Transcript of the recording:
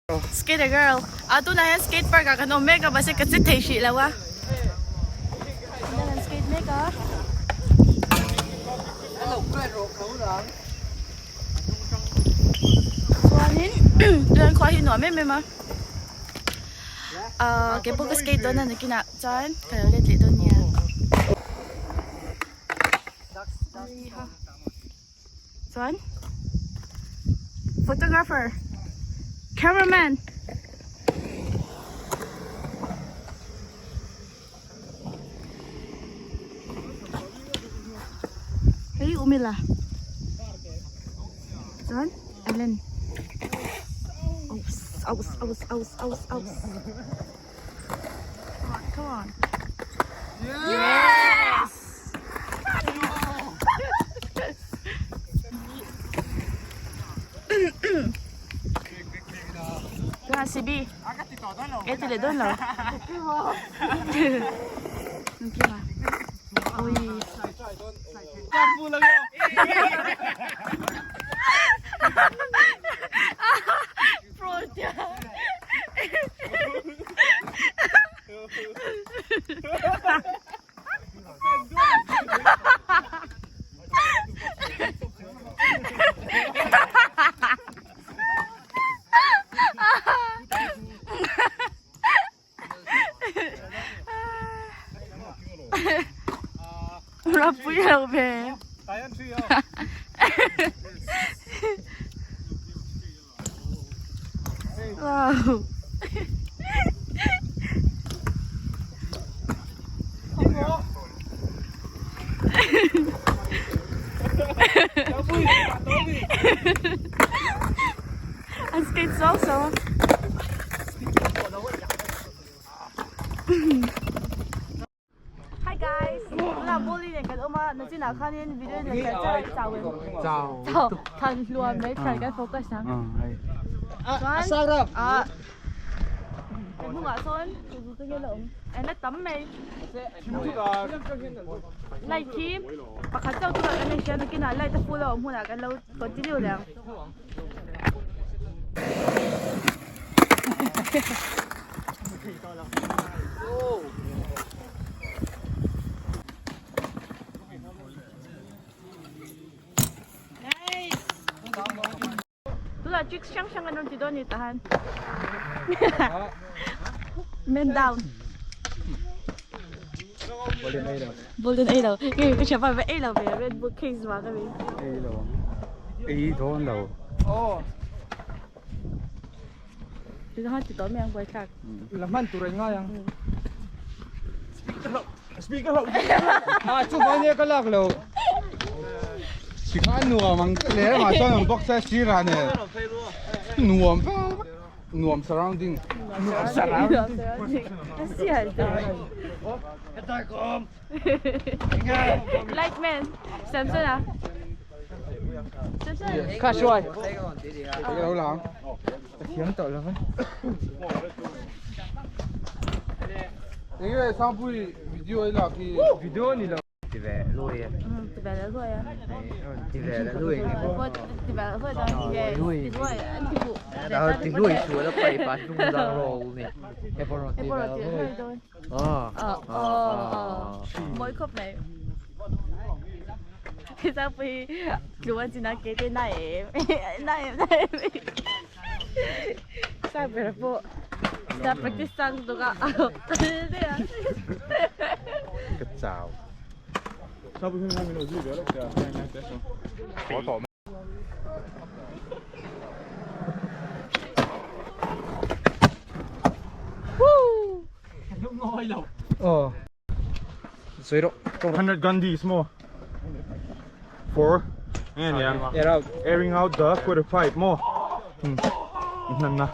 Skater girl, a tunah hian skate park ah kan awm mek a mahse ka che thei hrih lo a. Tunah kan skate mek a. Chuanin tunah khua hi nuam em em a. Ahh keipawh ka skate dawn a nakinah chuan ka lo let leh dawn nia. Chuan photographer cameraman hei umila chuan Ellen oops oops oops oops oops oops come on come on yes Tuna CB e ti leh dawn lo Ui Pro tia Rapui lo ve. Wow. An skate so so. Hi guys, tunah bowling nen kan awm a, nachinah khanin video nen kan char chau em? Chau. Chau, than hluan mai than kan focus ang. Chuan, ah, kan hnungah sawn tu nge la awm? En la tam mai. Light khi pakhat chauh tunah kan en hria nakinah light a full a awm hunah kan lo continue leh ang. Tunah tricks hrang hrang an rawn ti dawn a ni tah han. Man down. Golden ei lo. Nge ka hria pa ei lo ve Red Bull case vang a ni. Ei lo. Ei dawn lo. Ti khan ti tawh mai ang buai thlak. La hman tur an ngai ang. Speaker lo. Speaker lo. Ah chu vai nia ka lak lo. Sikha nuam ang le ma chuan ang box a sir a ne. Nuam vek. Nuam surrounding. Nuam surrounding. A sial te. Light man. Samson a. Samson. Kha hruai. Lo lang. Ka thiam tawh lo ve. Enge Sangpui video i lak hi. Video ni lo. Ti ve lui a. Ti ve lui a. Ti ve lui ni. Ti ve lui ta. Ti lui an ti bu. Da ti lui chu la pai pa tung dang ro ni. E por ti ve lui. Ờ ờ. Mỗi khop này. Thì sao phi luan chi na ke te na em. Na em na em. Sao về po. Sa practice sang tu ka. Ka chau. Có tỏ Ờ. Sui ro. 100 Gandhis more. Four. And yeah. Air out. Airing out the quarter pipe more. Hmm. Na na.